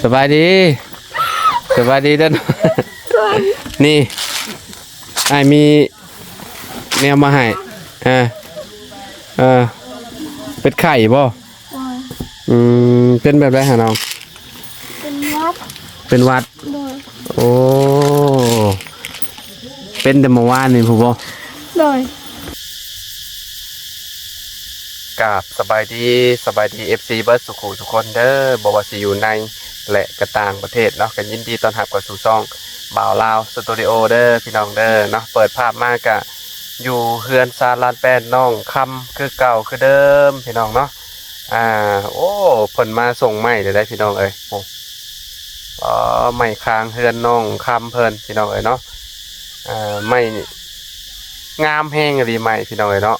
ສະບາຍດີ ສະບາຍດີເດີ. ນີ້ ອ້າຍມີແນວມາໃຫ້. ເອີ ເອີ ເປັນໄຂ້ບໍ່? ໂດຍ. ອືມ ເປັນແບບໃດຫານ້ອງ? ເປັນຫວັດ. ເປັນຫວັດ? ໂດຍ. ໂອ້ ເປັນແຕ່ມື້ວານນີ້ພຸ້ນບໍ່? ໂດຍ. ກາບສະບາຍດີ ສະບາຍດີ ເອັຟຊີ ເບິດສູ່ຄູ່ສູ່ຄົນເດີ ບໍ່ວ່າຊິຢູ່ໃນ ແລະ ກະຕ່າງປະເທດເນາະ ກໍຍິນດີຕ້ອນຮັບເຂົ້າສູ່ຊ່ອງບ່າວລາວສະຕູດິໂອເດີພີ່ນ້ອງເດີເນາະ. ເປີດພາບມາກະຢູ່ເຮືອນຊານລານແປ້ນນ້ອງຄຳຄືເກົ່າຄືເດີມພີ່ນ້ອງເນາະ. ອ່າ ໂອ້ ເພິ່ນມາສົ່ງໄມ້ແລ້ວໄດ໋ພີ່ນ້ອງເອີຍ. ໂອ້ ອໍ ໄມ້ຄາງເຮືອນນ້ອງຄຳເພິ່ນພີ່ນ້ອງເອີຍເນາະ. ອ່າ ໄມ້ນີ້ງາມແຮງອີ່ຫຼີໄມ້ພີ່ນ້ອງເອີຍເນາະ.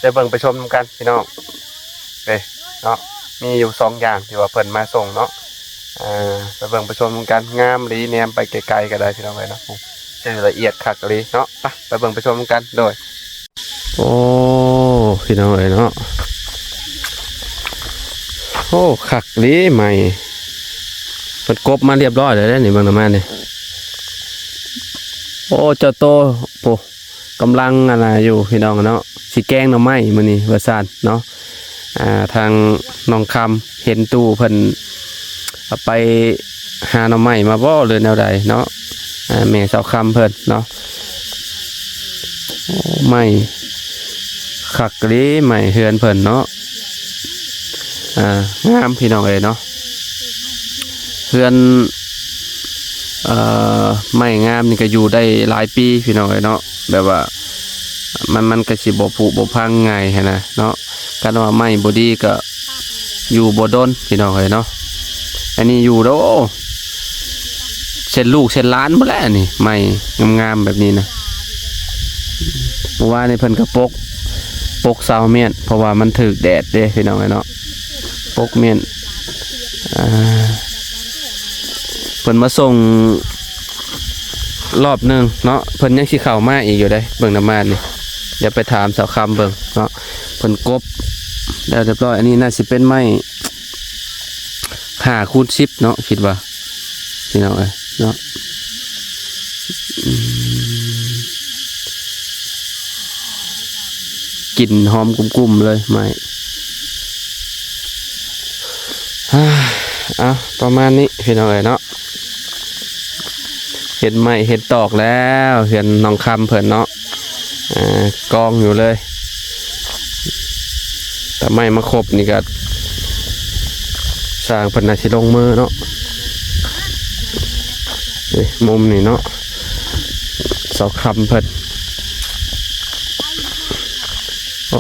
ເອົ້າ ໄປເບິ່ງໄປຊົມນຳກັນພີ່ນ້ອງເອີຍເນາະ. ມີຢູ່ສອງຢ່າງທີ່ວ່າເພິ່ນມາສົ່ງເນາະ. ອ່າ ໄປເບິ່ງໄປຊົມນຳກັນ ງາມອີ່ຫຼີ ແນມໄປໄກໆກໍໄດ້ພີ່ນ້ອງເອີຍເນາະ. ໂອ້ ຊື່ລະອຽດຄັກອີ່ຫຼີເນາະ. ໄປ ໄປເບິ່ງໄປຊົມນຳກັນໂດຍ. ໂອ້ ພີ່ນ້ອງເອີຍເນາະ ໂອ້ ຄັກເດ້ໄມ້ ເພິ່ນກົບມາຮຽບຮ້ອຍແລ້ວເດ້ນີ້ ເບິ່ງນຳມານີ້. ໂອ້ ເຈົ້າໂຕ ໂອ້ ກຳລັງອັນນ່າຢູ່ພີ່ນ້ອງເນາະ ຊິແກງໜໍ່ໄມ້ມື້ນີ້ວ່າຊັ້ນເນາະ. ອ່າ ທາງນ້ອງຄຳເຫັນຕູ້ເພິ່ນ ເອົາໄປຫາໜໍ່ໄມ້ມາບໍ່ ຫຼືແນວໃດເນາະ. ອ່າ ແມ່ສາວຄຳເພິ່ນເນາະ ໂອ້ ໄມ້ຄັກເດ້ ໄມ້ເຮືອນເພິ່ນເນາະ. ອ່າ ງາມພີ່ນ້ອງເອີຍເນາະ ເຮືອນ ເອີ ໄມ້ງາມນີ້ກໍຢູ່ໄດ້ຫຼາຍປີພີ່ນ້ອງເອີຍເນາະ. ແບບວ່າ ມັນ ມັນກໍຊິບໍ່ຜຸບໍ່ພັງງ່າຍຫັ້ນນະເນາະ. ຄັນວ່າໄມ້ບໍ່ດີກໍຢູ່ບໍ່ດົນພີ່ນ້ອງເອີຍເນາະ. ອັນນີ້ຢູ່ໂດ ເຊັ່ນລູກເຊັ່ນຫຼານພຸ້ນແຫຼະນີ້ ໄມ້ງາມໆແບບນີ້ນະ. ເມື່ອວານນີ້ເພິ່ນກໍປົກ ປົກເສົາມ້ຽນ ເພາະວ່າມັນຖືກແດດເດ້ພີ່ນ້ອງເອີຍເນາະ ປົກມ້ຽນ. ອ່າ ເພິ່ນມາສົ່ງຮອບໜຶ່ງເນາະ ເພິ່ນຍັງຊິເຂົ້າມາອີກຢູ່ເດ້ ເບິ່ງນຳມານີ້. ດຽວໄປຖາມສາວຄຳເບິ່ງເນາະ ເພິ່ນກົບແລ້ວຮຽບຮ້ອຍ. ອັນນີ້ໜ້າຊິເປັນໄມ້ຫ້າຄູນສິບເນາະ ຄິດວ່າ ພີ່ນ້ອງເອີຍເນາະ. ອືມ ກິ່ນຫອມກຸ້ມໆເລີຍໄມ້. ເອົາ ປະມານນີ້ພີ່ນ້ອງເອີຍເນາະ ເຫັນໄມ້ເຫັນຕອກແລ້ວ ເຮືອນນ້ອງຄຳເພິ່ນເນາະ. ອ່າ ກອງຢູ່ເລີຍ ຖ້າໄມ້ມາຄົບນີ້ກໍ ຊ່າງເພິ່ນໜ້າຊິລົງມືເນາະ. ນີ້ມຸມນີ້ເນາະ ສາວຄຳເພິ່ນ. ອໍ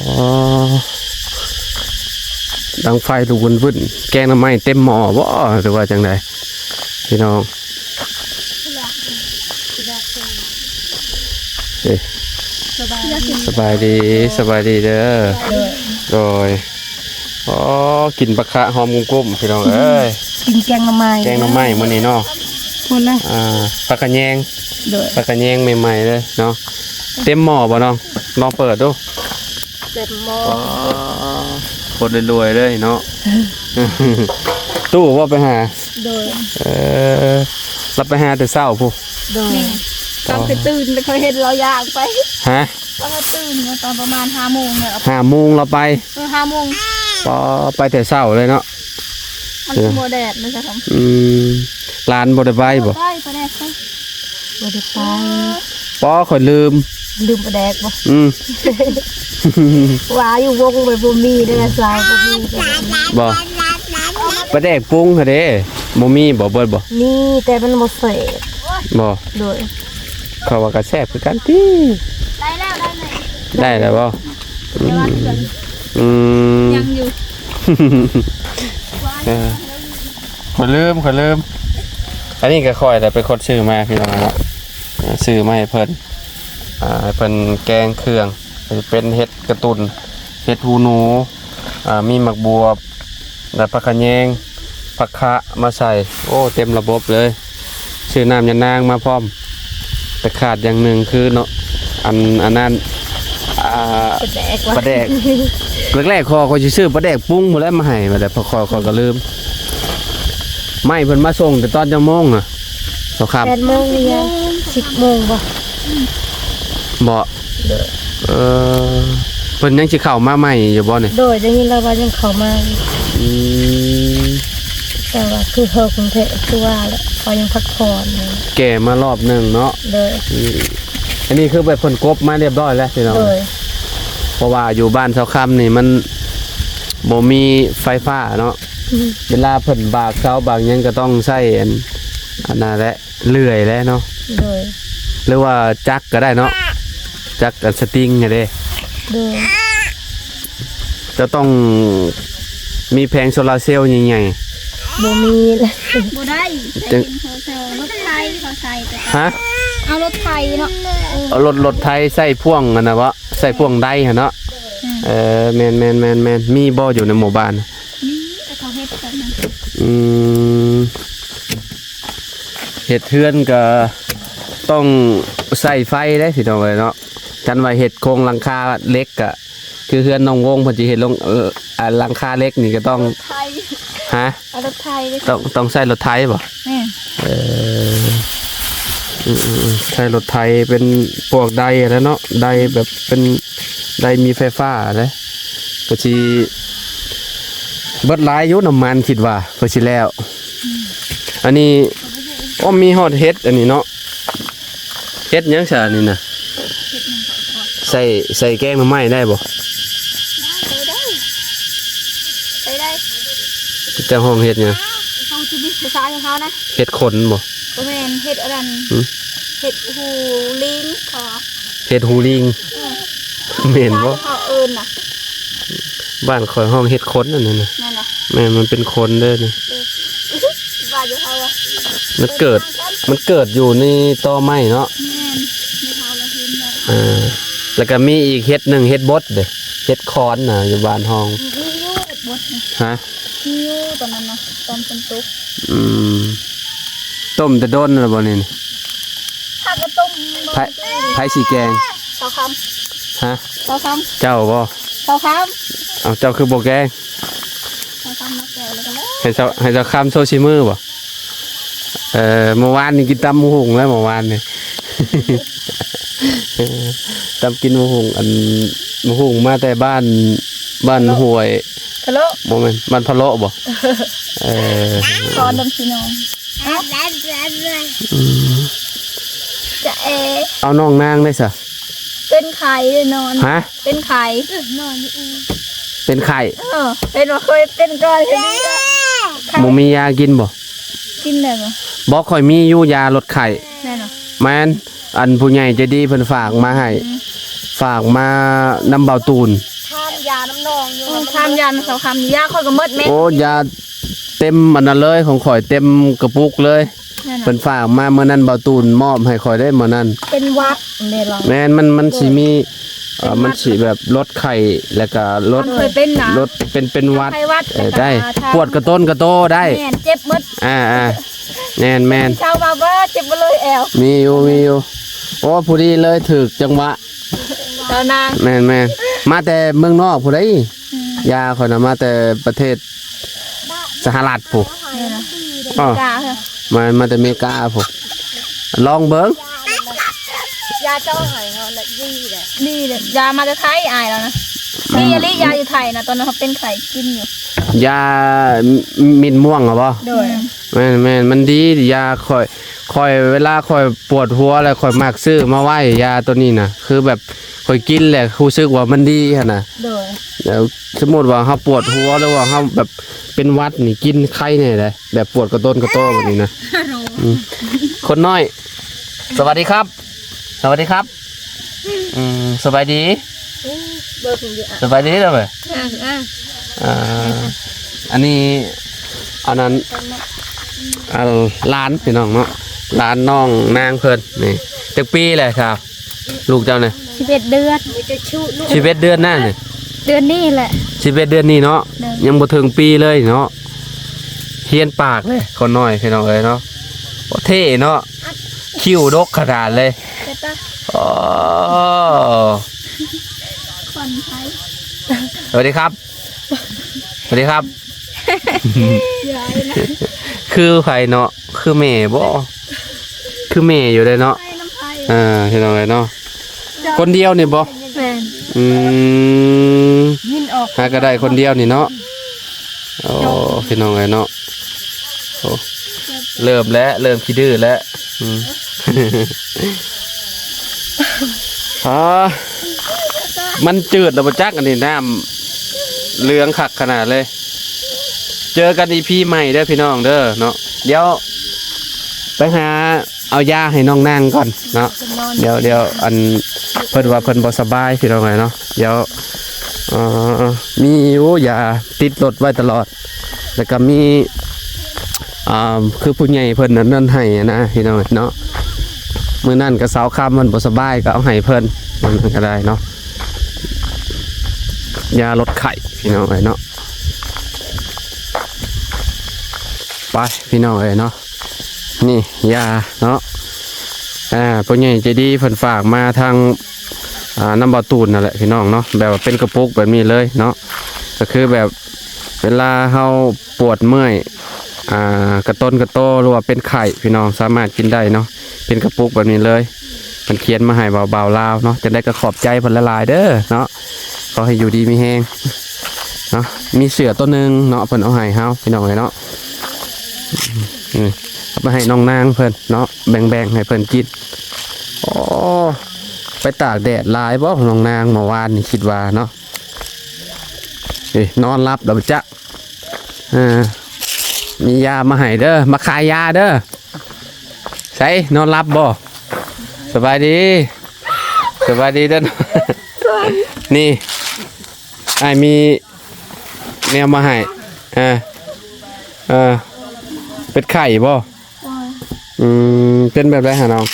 ດັງໄຟລຸກວຶ້ນໆ ແກງໜໍ່ໄມ້ເຕັມໝໍ້ບໍ່ ຫຼືວ່າຈັ່ງໃດ ພີ່ນ້ອງ? ເອີ ສະບາຍດີ ສະບາຍດີເດີ. ໂດຍ ໂດຍ. ອໍ ກິ່ນປາຄະຫອມກຸ້ມໆ ພີ່ນ້ອງເອີຍ ກິນແກງໜໍ່ໄມ້ ແກງໜໍ່ໄມ້ມື້ນີ້ເນາະ. ພຸ້ນນະ ອ່າ ຜັກຂະແຍງ ໂດຍ ຜັກຂະແຍງໃໝ່ໆເລີຍເນາະ. ເຕັມໝໍ້ບໍ່ນ້ອງ? ລອງເປີດດູ. ເຕັມໝໍ້ ອໍ ຄົນລວຍໆເລີຍເນາະ. ຕູ້ບໍ່ໄປຫາ? ໂດຍ. ເອີ ລາວໄປຫາແຕ່ເຊົ້າພຸ້ນ. ໂດຍ. ແມ່ນ ຕັ້ງແຕ່ຕື່ນແລ້ວ ເຄີຍເຫັນລາວຍ່າງໄປ. ຮະ? ລາວຕື່ນມາຕອນປະມານຫ້າໂມງແລ້ວ. ຫ້າໂມງລາວໄປ? ເອີ ຫ້າໂມງ. ປາ ໄປແຕ່ເຊົ້າເລີຍເນາະ. ມັນບໍ່ແດດນະ. ອືມ ຫຼານບໍ່ໄດ້ໄປບໍ່? ບໍ່ໄດ້ໄປ ບໍ່ໄດ້ໄປ. ອໍ ຂ້ອຍລືມ ລືມປາແດກບໍ່? ອືມ ວ່າຢູ່ວົງໄປບໍ່ມີເດ້ ສາວບໍ່ມີ. ບໍ່ ປາແດກປຸງຫັ້ນເດ້ ບໍ່ມີບໍ່? ເບິດບໍ່? ມີ ແຕ່ມັນບໍ່ແຊບ. ບໍ່? ໂດຍ. ເຂົາວ່າກໍແຊບຄືກັນຕິ. ໄດ້ແລ້ວ ໄດ້ແລ້ວ ໄດ້ແລ້ວບໍ່? ອືມ ຍັງຢູ່ ເອີ ຂ້ອຍລືມ ຂ້ອຍລືມ. ອັນນີ້ກໍຂ້ອຍແຫຼະເປັນຄົນຊື້ມາ ພີ່ນ້ອງເນາະ. ຊື້ມາໃຫ້ເພິ່ນ ອ່າ ໃຫ້ເພິ່ນແກງເຄື່ອງ ເປັນເຫັດກະຕຸ່ນ ເຫັດຫູໜູ ອ່າ ມີໝາກບວບ ແລະ ຜັກຂະແຍງ ຜັກຂະມາໃສ່. ໂອ້ ເຕັມລະບົບເລີຍ. ຊື້ນ້ຳຍານາງມາພ້ອມ ແຕ່ຂາດຢ່າງໜຶ່ງຄືເນາະ ອັນ ອັນນັ້ນ ອ່າ ປາແດກ ປາແດກ. ແລກໆ ຂ້ອຍ ຂ້ອຍຊິຊື້ປາແດກປຸງພຸ້ນແຫຼະມາໃຫ້ ບາດໃດ ເພາະຂ້ອຍ ຂ້ອຍກໍລືມ. ໄມ້ເພິ່ນມາສົ່ງແຕ່ຕອນຈັກໂມງນະ ສາວຄຳ? ແປດໂມງ ຫຼື ສິບໂມງບໍ່? ບໍ່ ໂດຍ ເອີ ເພິ່ນຍັງຊິເຂົ້າມາໃໝ່ຢູ່ບໍ່ນີ້? ໂດຍ ໄດ້ຍິນລາວວ່າຍັງເຂົ້າມາຢູ່. ອືມ ແຕ່ວ່າຄືເຮົາກຸງເທບຄືວ່າແຫຼະ ເຂົາຍັງພັກຜ່ອນຢູ່. ແກ່ມາລອບໜຶ່ງເນາະ. ໂດຍ ອືມ ອັນນີ້ຄືແບບເພິ່ນກົບມາຮຽບຮ້ອຍແລ້ວພີ່ນ້ອງ. ໂດຍ ເພາະວ່າຢູ່ບ້ານສາວຄຳນີ້ມັນບໍ່ມີໄຟຟ້າເນາະ. ອືມ ເວລາເພິ່ນບາກເສົາບາກຫຍັງກໍຕ້ອງໃຊ້ອັນ ອັນນັ້ນແຫຼະ ເລື່ອຍແຫຼະເນາະ. ໂດຍ ຫຼືວ່າຈັກກໍໄດ້ເນາະ ຈັກອັນສະຕິງຫັ້ນເດ້. ໂດຍ ຈະຕ້ອງມີແຜງໂຊລາເຊວໃຫຍ່ໆ. ບໍ່ມີແຫຼະ ບໍ່ໄດ້ ໃຊ້ເປັນໂຊລາເຊວ ລົດໄຖເຂົາໃຊ້ແຕ່. ຮະ? ເອົາລົດໄຖເນາະ. ເອີ ເອົາລົດ ລົດໄຖໃສ່ພ່ວງຫັ້ນນະເບາະ ໃສ່ພ່ວງໄດຫັ້ນເນາະ. ອືມ ເອີ ແມ່ນໆໆໆ ມີບໍ່ຢູ່ໃນໝູ່ບ້ານ? ມີ ແຕ່ເຂົາເຮັດແບບນັ້ນ. ອືມ ເຮັດເຮືອນກໍຕ້ອງໃຊ້ໄຟເດ້ພີ່ນ້ອງເອີຍເນາະ. ຄັນວ່າເຮັດໂຄງຫຼັງຄາເຫຼັກກະ ຄືເຮືອນນ້ອງວົງເພິ່ນຊິເຮັດລົງ ເອີ ອັນຫຼັງຄາເຫຼັກນີ້ກໍຕ້ອງ ລົດໄຖ. ຮະ? ເອົາລົດໄຖເດ້. ຕ້ອງ ຕ້ອງໃຊ້ລົດໄຖບໍ່? ແມ່ນ. ເອີ ອືມໆໆ ໃຊ້ລົດໄຖເປັນພວກໄດຫັ້ນແຫຼະເນາະ ໄດແບບເປັນໄດມີໄຟຟ້າເດ້. ກໍຊິເບິດຫຼາຍຢູ່ນ້ຳມັນ ຄິດວ່າເພິ່ນຊິແລ້ວ. ອືມ ອັນນີ້ ໂອ້ ມີຮອດເຫັດອັນນີ້ເນາະ. ເຫັດຫຍັງຊະອັນນີ້ນະ? ເຫັດຫຍັງກໍ ໃສ່ ໃສ່ແກງໜໍ່ໄມ້ໄດ້ບໍ່? ໄດ້ ໄດ້ ໃຊ້ໄດ້. ເຈົ້າຮ້ອງເຫັດຫຍັງ? ເຮົາຊິມີພາສາຂອງເຮົານະ. ເຫັດຂົນບໍ່? ບໍ່ແມ່ນ ເຫັດອັນນັ້ນ. ຫືມ? ເຫັດຫູລີງ ເຂົາວ່າ ເຫັດຫູລີງ. ເອີ ແມ່ນບໍ່? ເຮົາເອີ້ນນະ ບ້ານຂ້ອຍຮ້ອງເຫັດຂົນອັນນັ້ນນະ. ແມ່ນບໍ່? ແມ່ນ ມັນເປັນຂົນເດີນີ້. ເອີ ວ່າຢູ່ເຮົາວ່າ ມັນເກີດ ມັນເກີດຢູ່ໃນຕໍໄມ້ເນາະ. ແມ່ນ ມີເຮົາລະເຫັນແລ້ວ. ເອີ ແລ້ວກໍມີອີກເຫັດໜຶ່ງ ເຫັດບົດເດ້ ເຫັດຂອນນະ ຢູ່ບ້ານຮ້ອງ. ມີ ມີຢູ່ເຫັດບົດນະ. ຮະ? ມີຢູ່ຕອນນັ້ນນະ ຕອນຝົນຕົກ. ອືມ ຕົ້ມແຕ່ດົນແລ້ວບໍ່ນີ້? ຖ້າກໍຕົ້ມ ໃຜ ໃຜຊິແກງ? ສາວຄຳ. ຮະ? ສາວຄຳ. ເຈົ້າບໍ່? ສາວຄຳ. ເອົາ ເຈົ້າຄືບໍ່ແກງ? ສາວຄຳມາແກງແລ້ວກໍແລ້ວ. ໃຫ້ສາວ ໃຫ້ສາວຄຳໂຊສີມືບໍ່? ເອີ ມື້ວານນີ້ກິນຕຳໝາກຫຸ່ງແລ້ວ ມື້ວານນີ້ ຕຳ ກິນໝາກຫຸ່ງ ອັນ ໝາກຫຸ່ງມາແຕ່ບ້ານ ບ້ານຫ້ວຍ ພະໂລະ ບໍ່ແມ່ນ ບ້ານພະໂລະບໍ່? ເອີ ສອນນຳພີ່ນ້ອງ. ອືມ ຈະເອ ເອົານ້ອງນາງໄດ້ຊະ? ເປັນໄຂ້ນອນ. ຮະ? ເປັນໄຂ້ ເປັນໄຂ້. ເອີ ເປັນວ່າເຄີຍເປັນກ່ອນ. ບໍ່ມີຢາກິນບໍ່? ກິນໄດ້ບໍ່? ບໍ່ ຂ້ອຍມີຢູ່ຢາລົດໄຂ້. ແມ່ນບໍ່? ແມ່ນ ອັນຜູ້ໃຫຍ່ໃຈດີເພິ່ນຝາກມາໃຫ້. ອືມ ຝາກມານຳເບົາຕູນ. ທານຢານຳນ້ອງຢູ່. ເອີ ທານຢານຳສາວຄຳ. ຢາຂ້ອຍກໍໝົດແມ່ນ. ໂອ້ ຢາເຕັມອັນນັ້ນເລີຍ ຂອງຂ້ອຍເຕັມກະປຸກເລີຍ. ແມ່ນນະ ເພິ່ນຝາກມາມື້ນັ້ນ ເບົາຕູນມອບໃຫ້ຂ້ອຍເດ້ມື້ນັ້ນ. ເປັນຫວັດແມ່ນບໍ່? ແມ່ນ ມັນ ມັນຊິມີ ເອີ ເປັນຫວັດ ມັນຊິແບບລົດໄຂ້ ແລ້ວກໍລົດ ເຄີຍເປັນນະ ລົດເປັນ ເປັນຫວັດ. ໄຂ້ຫວັດ ເອີ ໄດ້ ແລ້ວກໍ ປວດກະຕົ້ນກະໂຕໄດ້. ແມ່ນ ເຈັບໝົດ. ອ່າໆ ແມ່ນໆ ເຈົ້າວ່າບໍ່ເຈັບບໍ່ເລີຍແອວ. ມີຢູ່ ມີຢູ່. ໂອ້ ພໍດີເລີຍ ຖືກຈັງຫວະ ຕອນນາງ. ແມ່ນໆ ມາແຕ່ເມືອງນອກພຸ້ນໃດ. ອືມ ຢາຂ້ອຍນະມາແຕ່ປະເທດສະຫະລັດພຸ້ນ. ແມ່ນນະ ອໍ ອາເມລິກາເອີ ມາ ມາແຕ່ອາເມລິກາພຸ້ນ. ລອງເບິ່ງ ຢາເຈາະໄຫ້ເຮົານະ ດີເດ້ ດີເດ້. ຢາມາແຕ່ໄທ ອ້າຍລາວນະ. ອືມ ມີອີ່ຫຼີຢາຢູ່ໄທນະ ຕອນນັ້ນເຮົາເປັນໄຂ້ກິນຢູ່. ຢາມິນມ່ວງຫັ້ນບໍ່? ໂດຍ. ແມ່ນໆ ມັນດີ ຢາຂ້ອຍ ຂ້ອຍ ເວລາຂ້ອຍປວດຫົວແລ້ວ ຂ້ອຍມັກຊື້ມາໄວ້ ຢາໂຕນີ້ນະ ຄືແບບຂ້ອຍກິນແລ້ວຮູ້ສຶກວ່າມັນດີຫັ້ນນະ. ໂດຍ. ແລ້ວສົມມຸດວ່າເຮົາປວດຫົວ ຫຼືວ່າເຮົາແບບເປັນຫວັດນີ້ ກິນໄຄແນ່ໃດ ແບບປວດກະຕົ້ນກະໂຕແບບນີ້ນະ. ອືມ ຄົນນ້ອຍ ສະຫວັດດີຄັບ ສະຫວັດດີຄັບ. ອືມ ສະບາຍດີ ເບິ່ງຢູ່ ສະບາຍດີເດີ. ອ່າ ອ່າ ອ່າ ອັນນີ້ ອັນນັ້ນ ອ່າ ຫຼານພີ່ນ້ອງເນາະ ຫຼານນ້ອງນາງເພິ່ນນີ້. ຈັກປີແລ້ວຊະ ລູກເຈົ້ານີ້? ສິບເອັດເດືອນ. ສິບເອັດເດືອນນະນີ້? ເດືອນນີ້ແຫຼະ. ສິບເອັດເດືອນນີ້ເນາະ. ໂດຍ. ຍັງບໍ່ເຖິງປີເລີຍເນາະ. ຮຽນປາກເລີຍຄົນນ້ອຍພີ່ນ້ອງເອີຍເນາະ. ໂອ້ ເທ່ເນາະ ຄິ້ວດົກຂະໜາດເລີຍ. ອໍ ຂວັນໄພ. ສະຫວັດດີຄັບ ສະຫວັດດີຄັບ. ຢ່າເລີຍນະ. ຄືໃຜເນາະ? ຄືແມ່ບໍ່? ຄືແມ່ຢູ່ເດ້ເນາະ. ເອີ ພີ່ນ້ອງເອີຍເນາະ. ຄົນດຽວນີ້ບໍ່? ແມ່ນ. ອືມ ຫາກໍໄດ້ຄົນດຽວນີ້ເນາະ. ໂອ້ ພີ່ນ້ອງເອີຍເນາະ. ໂອ້ ເລີ່ມແລ້ວ ເລີ່ມຂີ້ດື້ແລ້ວ. ອືມ ອາ ມັນຈືດແລ້ວບໍ່ຈັກ ອັນນີ້ນ້ຳເຫຼືອງຄັກຂະໜາດເລີຍ. ເຈີກັນອີພີໃໝ່ເດີພີ່ນ້ອງເດີເນາະ. ດຽວໄປຫາເອົາຢາໃຫ້ນ້ອງນາງກ່ອນເນາະ. ດຽວ ດຽວ ອັນ ເພິ່ນວ່າເພິ່ນບໍ່ສະບາຍພີ່ນ້ອງເອີຍເນາະ. ດຽວ ເອີ ມີຢູ່ຢາຕິດລົດໄວ້ຕະຫຼອດ ແລ້ວກໍມີ ອ່າ ຄືຜູ້ໃຫຍ່ເພິ່ນນັ້ນ ນັ້ນໃຫ້ນະພີ່ນ້ອງເນາະ. ມື້ນັ້ນກໍສາວຄຳເພິ່ນບໍ່ສະບາຍ ກໍເອົາໃຫ້ເພິ່ນ ມັນກໍໄດ້ເນາະ. ຢາລົດໄຂ້ພີ່ນ້ອງເອີຍເນາະ. ໄປພີ່ນ້ອງເອີຍເນາະ. ນີ້ຢາເນາະ. ອ່າ ຜູ້ໃຫຍ່ໃຈດີເພິ່ນຝາກມາທາງ ອ່າ ນຳບ່າວຕູນນັ້ນແຫຼະພີ່ນ້ອງເນາະ. ແບບວ່າເປັນກະປຸກແບບນີ້ເລີຍເນາະ. ກໍຄືແບບເວລາເຮົາປວດເມື່ອຍ ອ່າ ກະຕົນກະໂຕ ຫຼືວ່າເປັນໄຂ້ ພີ່ນ້ອງສາມາດກິນໄດ້ເນາະ. ເປັນກະປຸກແບບນີ້ເລີຍ. ເພິ່ນຂຽນມາໃຫ້ບ່າວ ບ່າວລາວເນາະ. ຈັ່ງໃດກໍຂອບໃຈເພິ່ນຫຼາຍໆເດີເນາະ. ຂໍໃຫ້ຢູ່ດີມີແຮງເນາະ. ມີເສື້ອໂຕໜຶ່ງເນາະ ເພິ່ນເອົາໃຫ້ເຮົາພີ່ນ້ອງເອີຍເນາະ. ອືມ ເອົາໄປໃຫ້ນ້ອງນາງເພິ່ນເນາະ ແບ່ງໆໃຫ້ເພິ່ນກິນ. ໂອ້ ໄປຕາກແດດຫຼາຍບໍ່ນ້ອງນາງ ເມື່ອວານນີ້ຄິດວ່າເນາະ. ເອີ ນອນຫຼັບແລ້ວບໍ່ຈັກ. ເອີ ມີຢາມາໃຫ້ເດີ ມາຂາຍຢາເດີ. ໃສ ນອນຫຼັບບໍ່? ສະບາຍດີ ສະບາຍດີເດີ. ນີ້ ອ້າຍມີແນວມາໃຫ້. ເອີ ເອີ ເປັນໄຂ້ບໍ່? ໂດຍ. ອືມ ເປັນແບບໃດຫານ້ອງ?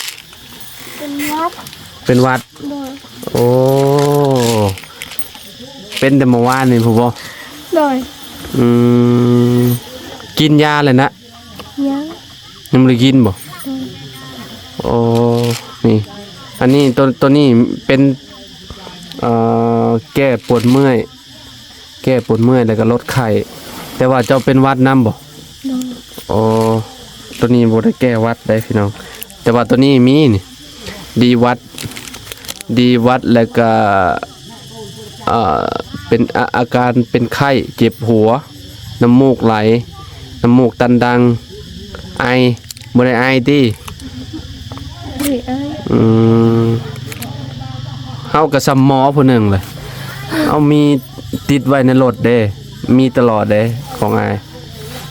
ເປັນຫວັດ. ເປັນຫວັດ? ໂດຍ. ໂອ້ ເປັນແຕ່ເມື່ອວານນີ້ພຸ້ນບໍ່? ໂດຍ. ອືມ ກິນຢາແລ້ວນະ? ຍັງ. ຍັງບໍ່ໄດ້ກິນບໍ່? ໂດຍ. ໂອ້ ນີ້ ອັນນີ້ ໂຕ ໂຕນີ້ເປັນ ເອີ ແກ້ປວດເມື່ອຍ ແກ້ປວດເມື່ອຍ ແລ້ວກໍລົດໄຂ້. ແຕ່ວ່າເຈົ້າເປັນຫວັດນຳບໍ່? ໂດຍ. ໂອ້ ໂຕນີ້ບໍ່ໄດ້ແກ້ຫວັດໄດ໋ພີ່ນ້ອງ. ແຕ່ວ່າໂຕນີ້ມີນີ້ ດີຫວັດ ດີຫວັດ ແລ້ວກໍ ເອີ ເປັນ ອາ ອາການເປັນໄຂ້ ເຈັບຫົວ ນ້ຳມູກໄຫຼ ນ້ຳມູກຕັນດັງ ໄອ ບໍ່ໄດ້ໄອຕິ? ບໍ່ໄດ້ໄອ. ອືມ ເຮົາກໍສ່ຳໝໍຜູ້ໜຶ່ງເລີຍ. ເຮົາມີຕິດໄວ້ໃນລົດເດ້ ມີຕະຫຼອດເດ້ຂອງອ້າຍ.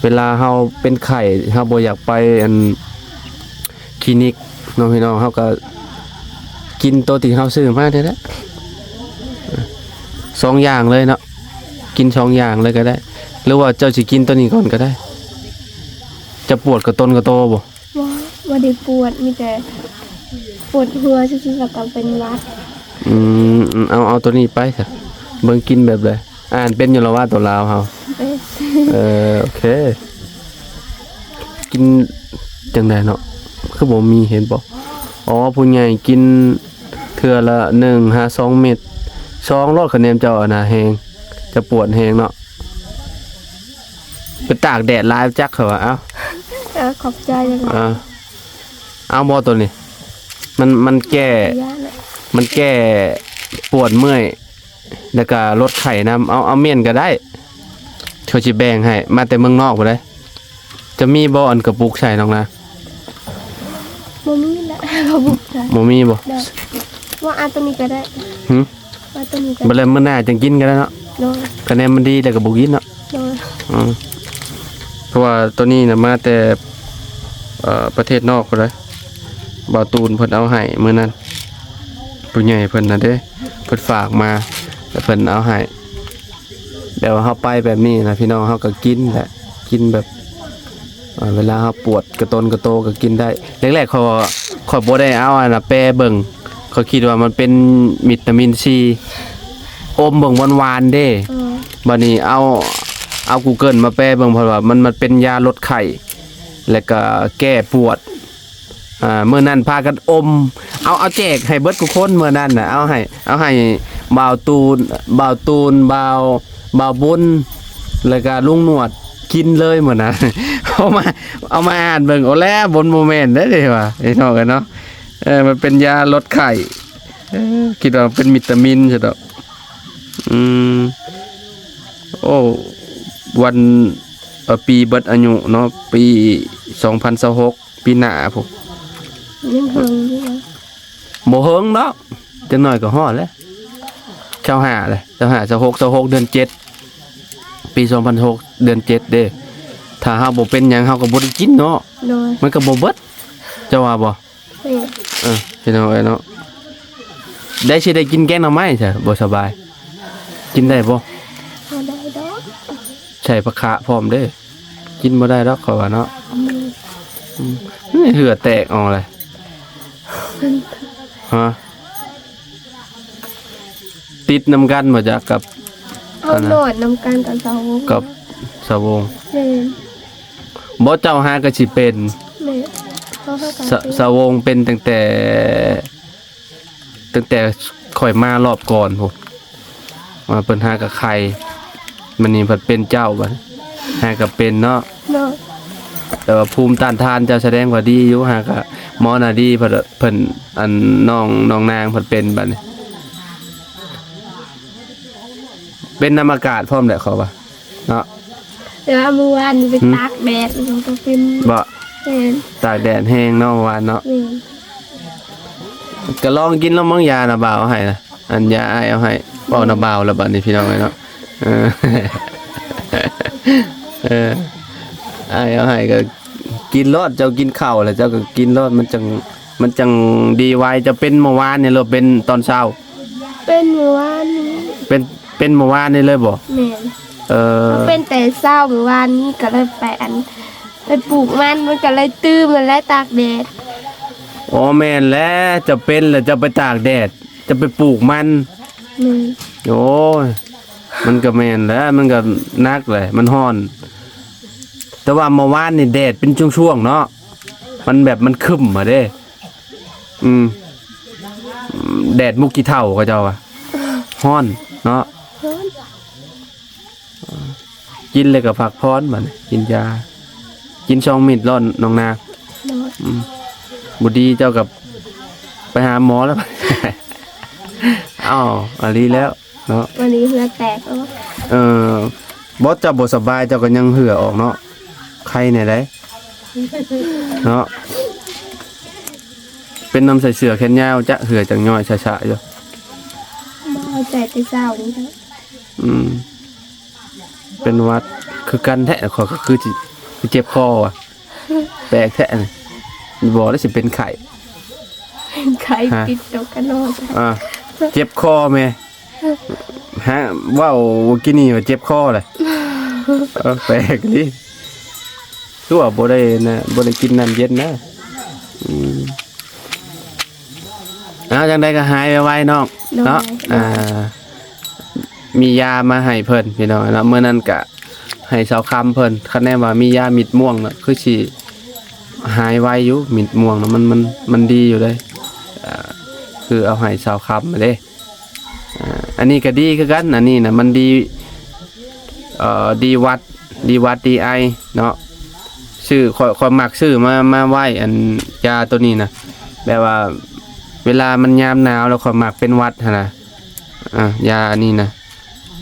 ເວລາເຮົາເປັນໄຂ້ ເຮົາບໍ່ຢາກໄປ ອັນ ຄລີນິກເນາະພີ່ນ້ອງ ເຮົາກໍກິນໂຕທີ່ເຮົາຊື້ມານີ້ແຫຼະ ສອງຢ່າງເລີຍເນາະ. ກິນສອງຢ່າງເລີຍກໍໄດ້ ຫຼືວ່າເຈົ້າຊິກິນໂຕນີ້ກ່ອນກໍໄດ້. ຈະປວດກະຕົນກະໂຕບໍ່? ບໍ່ ບໍ່ໄດ້ປວດ ມີແຕ່ປວດຫົວຊື່ໆ ແລ້ວກໍເປັນຫວັດ. ອືມ ເອົາ ເອົາໂຕນີ້ໄປຊະ. ເບິ່ງກິນແບບໃດ? ອ່ານເປັນຢູ່ລະວ່າໂຕລາວເຮົາ? ເອີ ໂອເຄ. ກິນຈັ່ງໃດເນາະ? ຄືບໍ່ມີ ເຫັນບໍ່? ອໍ ຜູ້ໃຫຍ່ກິນເທື່ອລະໜຶ່ງຫາສອງເມັດ. ຊອງໂລດ ຄະແນນເຈົ້າອັນນະແຮງ ຈະປວດແຮງເນາະ. ໄປຕາກແດດຫຼາຍຈັກ ເຂົາວ່າ. ເອົ້າ ເອີ ຂອບໃຈ. ເອົາ ເອົາບໍ່ໂຕນີ້? ມັນ ມັນແກ້ ມັນແກ້ປວດເມື່ອຍ ແລ້ວກະລົດໄຂ້ນຳ. ເອົາ ເອົາມ້ຽນກໍໄດ້ ເຂົາຊິແບ່ງໃຫ້ ມາແຕ່ເມືອງນອກພຸ້ນເດ້. ຈະມີບໍ່ ອັນກະປຸກໃສ່ນ້ອງນາ? ບໍ່ມີແຫຼະ ກະປຸກໃສ່. ບໍ່ມີບໍ່? ໂດຍ. ວ່າເອົາໂຕນີ້ກໍໄດ້. ຫຶ? ເອົາໂຕນີ້ກໍ ບັດແລ້ວມື້ໜ້າຈັ່ງກິນກໍໄດ້ເນາະ. ໂດຍ. ຄະແນນມັນດີແລ້ວກໍບໍ່ກິນເນາະ. ໂດຍ. ອືມ ເພາະວ່າໂຕນີ້ນະມາແຕ່ ເອີ ປະເທດນອກພຸ້ນເດ້. ບ່າວຕູນເພິ່ນເອົາໃຫ້ມື້ນັ້ນ ຜູ້ໃຫຍ່ເພິ່ນນະເດ້ ເພິ່ນຝາກມາ ແລ້ວເພິ່ນເອົາໃຫ້. ແບບວ່າເຮົາໄປແບບນີ້ນະ ພີ່ນ້ອງ ເຮົາກໍກິນແຫຼະ ກິນແບບ ເອີ ເວລາເຮົາປວດກະຕົນກະໂຕກໍກິນໄດ້. ແລກໆ ຂ້ອຍ ຂ້ອຍບໍ່ໄດ້ເອົາອັນນະແປເບິ່ງ ຂ້ອຍຄິດວ່າມັນເປັນວິຕາມິນຊີ ອົມເບິ່ງຫວານໆເດ້. ເອີ ບັດນີ້ເອົາ ເອົາກູເກີນມາແປເບິ່ງ ເພິ່ນວ່າມັນ ມັນເປັນຢາລົດໄຂ້ ແລ້ວກໍແກ້ປວດ. ອ່າ ມື້ນັ້ນພາກັນອົມ ເອົາ ເອົາແຈກໃຫ້ເບິດທຸກຄົນມື້ນັ້ນນະ. ເອົາໃຫ້ ເອົາໃຫ້ບ່າວຕູນ ບ່າວຕູນ ບ່າວ ບ່າວບຸນ ແລ້ວກະລຸງໜວດ ກິນເລີຍມື້ນັ້ນ ເອົາມາ ເອົາມາອ່ານເບິ່ງ ໂອ້ແລ້ວ ບໍ່ ບໍ່ແມ່ນເດ້ ເດ້ວ່າ ພີ່ນ້ອງເອີຍເນາະ. ເອີ ມັນເປັນຢາລົດໄຂ້ ເອີ ຄິດວ່າເປັນວິຕາມິນຊະດອກ. ອືມ ໂອ້ ວັນ ເອີ ປີເບິດອາຍຸເນາະ ປີສອງພັນຊາວຫົກ ປີໜ້າພຸ້ນ. ຍັງເຫິງຢູ່ ບໍ່ເຫິງດອກ ຈັກໜ້ອຍກໍຮອດແລ້ວ ຊາວຫ້າແຫຼະ ຊາວຫ້າ ຊາວຫົກ ຊາວຫົກ ເດືອນເຈັດ ປີສອງພັນຫົກ ເດືອນເຈັດເດ້. ຖ້າເຮົາບໍ່ເປັນຫຍັງ ເຮົາກໍບໍ່ໄດ້ກິນເນາະ ໂດຍ ມັນກໍບໍ່ເບິດ ເຈົ້າວ່າບໍ່? ແມ່ນ ເອີ ພີ່ນ້ອງເອີຍເນາະ ໄດ້ ຊິໄດ້ກິນແກງໜໍ່ໄມ້ຊະ ບໍ່ສະບາຍ ກິນໄດ້ບໍ່? ບໍ່ໄດ້ດອກ ໃສ່ຜັກຂະພ້ອມເດ້ ກິນບໍ່ໄດ້ດອກ ຂ້ອຍວ່າເນາະ. ອືມ ອືມ ເຫື່ອແຕກອອກເລີຍ ຮະ ຕິດນຳກັນບໍ່ຈັກກັບ ເຮົາ ອັນນັ້ນ ນອນນຳກັນກັບສາວວົງ ກັບສາວວົງ. ແມ່ນ ບໍ່ ເຈົ້າຫາກໍຊິເປັນ ແມ່ນ ເຮົາຫາກໍ ສາ ເປັນ ສາວວົງເປັນຕັ້ງແຕ່ ຕັ້ງແຕ່ຂ້ອຍມາລອບກ່ອນພຸ້ນ ວ່າເພິ່ນຫາກະໄຂ້ ມື້ນີ້ເພິ່ນເປັນເຈົ້າ ບັດຫາກະເປັນເນາະ ເນາະ ແຕ່ວ່າພູມຕ້ານທານເຈົ້າສະແດງວ່າດີຢູ່ ຫາກະໝໍນະດີ ເພິ່ນ ເພິ່ນ ອັນ ນ້ອງ ນ້ອງນາງເພິ່ນເປັນ ບັດນີ້ເປັນນຳອາກາດພ້ອມແຫຼະ ເຂົາວ່າເນາະ. ແຕ່ວ່າມື້ວານນີ້ໄປ ຫືມ ຕາກແດດ ມັນກໍເປັນ ບໍ່? ແມ່ນ ຕາກແດດແຮງເນາະ ມື້ວານເນາະ ແມ່ນ ກໍລອງກິນລອງເບິ່ງ ຢານະບ່າວເອົາໃຫ້ນະ ອັນຢາອ້າຍເອົາໃຫ້ ເວົ້ານະບ່າວແລ້ວບັດນີ້ ພີ່ນ້ອງເອີຍເນາະ. ເອີ ເອີ ອ້າຍເອົາໃຫ້ກໍກິນໂລດ ເຈົ້າກິນເຂົ້າແລ້ວເຈົ້າກໍກິນໂລດ ມັນຈັ່ງ ມັນຈັ່ງດີໄວ. ເຈົ້າເປັນມື້ວານນີ້ ຫຼືເປັນຕອນເຊົ້າ? ເປັນມື້ວານນີ້ ເປັນ ເປັນມື້ວານນີ້ເລີຍບໍ່? ແມ່ນ ເອີ ເປັນແຕ່ເຊົ້າມື້ວານນີ້ ກໍເລີຍໄປ ອັນ ໄປປູກມັນ ມັນກໍເລີຍຕື່ມ ແລະຕາກແດດ. ອໍ ແມ່ນແຫຼະ ເຈົ້າເປັນແລ້ວເຈົ້າໄປຕາກແດດ ເຈົ້າໄປປູກມັນ. ແມ່ນ ໂອ້ຍ ມັນກໍແມ່ນແຫຼະ ມັນກໍໜັກແຫຼະ ມັນຮ້ອນ. ແຕ່ວ່າເມື່ອວານນີ້ແດດເປັນຊ່ວງໆເນາະ ມັນແບບມັນຄຶ້ມມາເດ້. ອືມ ແດດໝູກຂີ້ເຖົ້າເຂົາເຈົ້າວ່າ ຮ້ອນເນາະ ຮ້ອນ. ກິນແລ້ວກໍພັກຜ່ອນບັດນີ້ ກິນຢາ ກິນສອງເມັດໂລດນ້ອງນາງ. ໂດຍ ອືມ ບໍ່ດີເຈົ້າກໍໄປຫາໝໍແລ້ວ. ອ້າວ ອີ່ຫຼີແລ້ວເນາະ ວັນນີ້ເຫື່ອແຕກເນາະ. ເອີ ບໍ່ ເຈົ້າບໍ່ສະບາຍເຈົ້າກໍຍັງເຫື່ອອອກເນາະ ໄຄແດ່ໃດເນາະ. ເປັນນຳໃສ່ເສື້ອແຂນຍາວ ຈະເຫື່ອຈັ່ງຍ້ອຍຊະໆຢູ່. ບໍ່ ໃສ່ແຕ່ເຊົ້ານີ້ເນາະ. ອືມ ເປັນຫວັດຄືກັນແທ້ ຂ້ອຍກໍຄືຊິ ຄືເຈັບຄໍວ່າ ແປກແທ້ນີ້. ບໍ່ ແລ້ວຊິເປັນໄຂ້ ເປັນໄຂ້ ຮະ ຕິດຕົວກັນເນາະ. ອ່າ ເຈັບຄໍແມ່ ຮະ ເວົ້າກີ້ນີ້ວ່າເຈັບຄໍແຫຼະ. ເອີ ແປກອີ່ຫຼີ ຄືວ່າບໍ່ໄດ້ນະ ບໍ່ໄດ້ກິນນ້ຳເຢັນນະ. ອືມ ເອົາ ຈັ່ງໃດກໍຫາຍໄວໆນ້ອງ ໂດຍ ເນາະ. ໂດຍ ອ່າ ມີຢາມາໃຫ້ເພິ່ນພີ່ນ້ອງເນາະ ມື້ນັ້ນກະໃຫ້ສາວຄຳເພິ່ນ ຄັນແນມວ່າມີຢາມິດມ່ວງນະ ຄືຊິຫາຍໄວຢູ່ ມິດມ່ວງນະ ມັນ ມັນ ມັນດີຢູ່ເດ້. ອ່າ ຄືເອົາໃຫ້ສາວຄຳເດ້. ອ່າ ອັນນີ້ກໍດີຄືກັນ ອັນນີ້ນະມັນດີ ເອີ ດີຫວັດ ດີຫວັດດີໄອເນາະ. ຊື້ ຂ້ອຍ ຂ້ອຍມັກຊື້ມາ ມາໄວ້ ອັນ ຢາໂຕນີ້ນະ ແບບວ່າເວລາມັນຍາມໜາວແລ້ວຂ້ອຍມັກເປັນຫວັດຫັ້ນນະ. ອ່າ ຢາອັນນີ້ນະ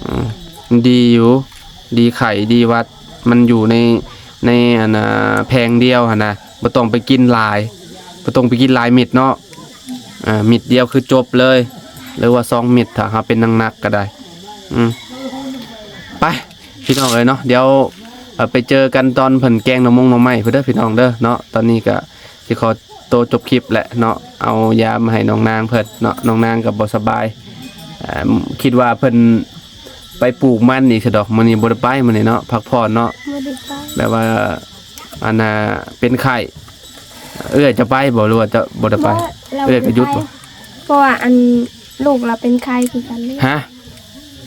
ອ່າ ມັນດີຢູ່ ດີໄຂ້ດີຫວັດ ມັນຢູ່ໃນ ໃນ ອັນ ອ່າ ແຜງດຽວຫັ້ນນະ ບໍ່ຕ້ອງໄປກິນຫຼາຍ ບໍ່ຕ້ອງໄປກິນຫຼາຍເມັດເນາະ. ອ່າ ເມັດດຽວຄືຈົບເລີຍ ຫຼືວ່າສອງເມັດ ຖ້າເຮົາເປັນໜັກໆກໍໄດ້. ອືມ ໄປ ພີ່ນ້ອງເອີຍເນາະ ດຽວ ເອີ ໄປເຈີກັນຕອນເພິ່ນແກງໜໍ່ມົງໜໍ່ໄມ້ພຸ້ນເດີພີ່ນ້ອງເດີເນາະ. ຕອນນີ້ກະຊິຂໍໂຕຈົບຄລິບແຫຼະເນາະ ເອົາຢາມາໃຫ້ນ້ອງນາງເພິ່ນເນາະ. ນ້ອງນາງກໍບໍ່ສະບາຍ ເອີ ຄິດວ່າເພິ່ນໄປປູກມັນອີກຊະດອກ. ມື້ນີ້ບໍ່ໄດ້ໄປ ມື້ນີ້ເນາະ ພັກຜ່ອນເນາະ ບໍ່ໄດ້ໄປ ແບບວ່າ ອັນນ່າ ເປັນໄຂ້. ເອື້ອຍຈະໄປບໍ່ ຫຼືວ່າຈະບໍ່ໄດ້ໄປ? ບໍ່ ເອື້ອຍກໍຢຸດບໍ່? ເພາະວ່າອັນລູກລາວເປັນໄຂ້ຄືກັນເດ້. ຮະ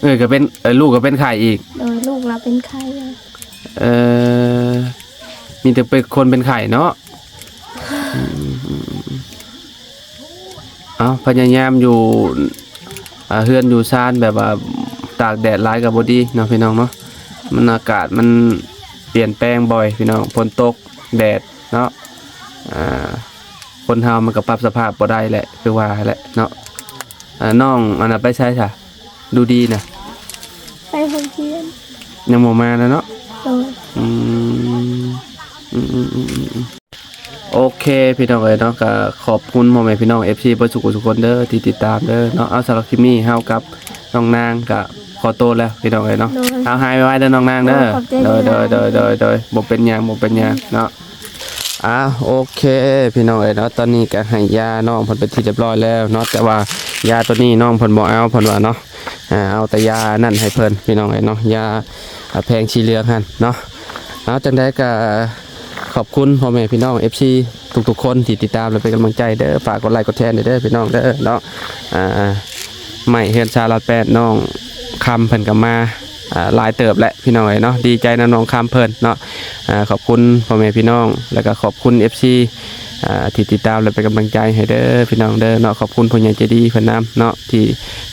ເອື້ອຍກໍເປັນ ເອີ ລູກກໍເປັນໄຂ້ອີກ? ໂດຍ ລູກລາວເປັນໄຂ້. ເອີ ມີແຕ່ເປັນຄົນເປັນໄຂ້ເນາະ. ເອົາ ພະຍາຍາມຢູ່ ອ່າ ເຮືອນຢູ່ຊານ ແບບວ່າຕາກແດດຫຼາຍກໍບໍ່ດີເນາະ ພີ່ນ້ອງເນາະ. ມັນອາກາດມັນ ເ ປ່ຽນແປງບ່ອຍພີ່ນ້ອງ ຝົນຕົກແດດເນາະ ອ່າ ຄົນເຮົາມັນກໍປັບສະພາບບໍ່ໄດ້ແຫຼະ ຄືວ່າແຫຼະເນາະ. ອ່າ ນ້ອງອັນນັ້ນໄປໃສຊະ? ດູດີນະ ໄປໂຮງຮຽນ ຍັງບໍ່ມານະເນາະ. ໂດຍ ອືມ ອືມໆໆໆ ໂອເຄ ພີ່ນ້ອງເອີຍເນາະ ກໍຂອບຄຸນພໍ່ແມ່ພີ່ນ້ອງ ເອັຟຊີ ເບິດສູ່ຜູ້ສູ່ຄົນເດີ ທີ່ຕິດຕາມເດີເນາະ. ເອົາ ສຳລັບຄລິບນີ້ເຮົາກັບນ້ອງນາງກໍຂໍໂຕແລ້ວ ພີ່ນ້ອງເອີຍເນາະ. ໂດຍ ເອົາ ຫາຍໄວໆເດີນ້ອງນາງເດີ. ໂດຍ ຂອບໃຈຫຼາຍໆ. ໂດຍໆໆໆ ບໍ່ເປັນຫຍັງ ບໍ່ເປັນຫຍັງເນາະ. ອ່າ ໂອເຄ ພີ່ນ້ອງເອີຍເນາະ ຕອນນີ້ກໍໃຫ້ຢານ້ອງເພິ່ນເປັນທີ່ຮຽບຮ້ອຍແລ້ວເນາະ ແຕ່ວ່າຢາຕົວນີ້ນ້ອງເພິ່ນບໍ່ເອົາ ເພິ່ນວ່າເນາະ. ອ່າ ເອົາແຕ່ຢານັ້ນໃຫ້ເພິ່ນ ພີ່ນ້ອງເອີຍເນາະ ຢາ ອ່າ ແຜງສີເຫຼືອງຫັ້ນເນາະ. ເອົາ ຈັ່ງໃດກໍຂອບຄຸນພໍ່ແມ່ພີ່ນ້ອງ ເອັຟຊີ ທຸກໆຄົນທີ່ຕິດຕາມ ແລະ ເປັນກຳລັງໃຈເດີ. ຝາກກົດໄລກົດແຊແດ່ເດີພີ່ນ້ອງເດີເນາະ. ອ່າ ໄມ້ເຮືອນຊາວລາວແປດ ນ້ອງຄຳເພິ່ນກໍມາ ອ່າ ຫຼາຍເຕີບແຫຼະ ພີ່ນ້ອງເອີຍເນາະ. ດີໃຈນຳນ້ອງຄຳເພິ່ນເນາະ. ອ່າ ຂອບຄຸນພໍ່ແມ່ພີ່ນ້ອງ ແລ້ວກໍຂອບຄຸນ ເອັຟຊີ ອ່າ ທີ່ຕິດຕາມ ແລະ ເປັນກຳລັງໃຈໃຫ້ເດີ ພີ່ນ້ອງເດີເນາະ. ຂອບຄຸນຜູ້ໃຫຍ່ໃຈດີເພິ່ນນຳເນາະ ທີ່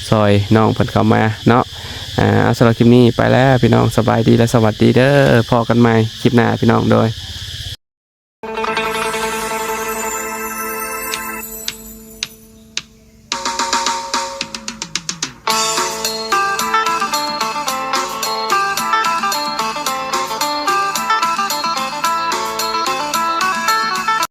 ຊ່ອຍນ້ອງເພິ່ນເຂົ້າມາເນາະ. ອ່າ ສຳລັບຄລິບນີ້ໄປແລ້ວ ພີ່ນ້ອງ ສະບາຍດີ ແລະ ສະຫວັດດີເດີ. ພໍ້ກັນໃໝ່ຄລິບໜ້າ ພີ່ນ້ອງ ໂດຍ.